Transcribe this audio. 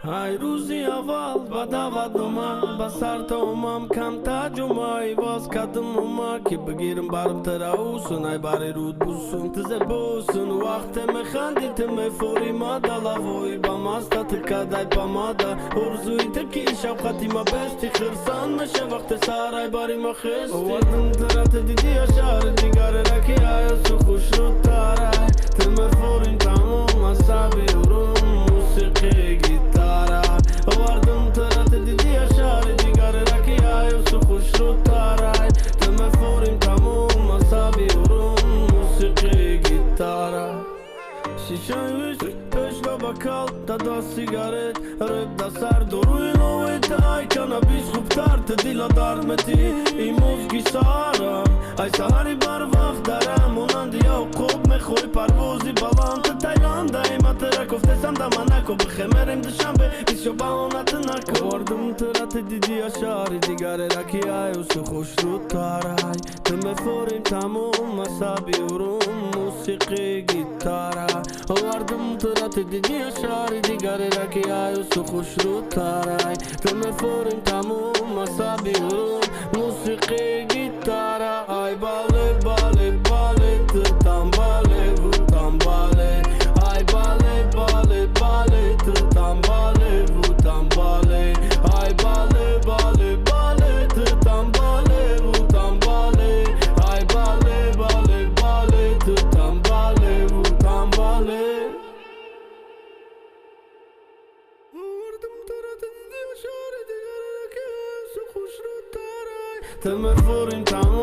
Ай рӯзи аввал ба даъватнома ба сарта омам камта ҷумъаи воз кадым ума ки бигирам барм тараусун ай бари руд бусун ту зебосун вақте механди ту мефори ма далавои ба маста ту кадай памада орзуи ту ки шавқати ма бести хирсан меша вақте сарай бари ма хести овардым тара ту дидия шаҳри дигарера ки аясу хушрӯтарай ту мефорим тамом асаби урум мусиқи гитара овардым тара ту дидия шаҳри дигарера ки аясу хушрӯтарай ту мефорим тамом асаби урум мусиқи гитара шишаи виски пешла бокал да даст сигарет рэп да сар доруи нови тай каннабис хубтар ту дила дар метӣ и мозги сарам ай саҳари барвақт дара монанди ёқуб мехоҳӣ парвози баланд ту Тайланда ма тара кофтесам да Монако бихемерем Душанбе бисёр баҳонату нако овардым тара ту дидия шаҳри дигарера ки аюсу хушрӯтарай ту мефорим тамом асаби урум мусиқи гитара овардым тара ту дидия шаҳри дигарера ки аюсу хушрӯтарай ту мефорим тамом асаби урум мусиқи гитара ай бале бале бале ту там бале ву там бале ай бале бале бале ту там бале ву там бале ай бале бале бале ту там бале ву там бале ай бале бале бале ту там бале ву там бале овардым тара ту дидия шаҳри дигарера ки аюсу хушрӯтарай ту мефорим тамом.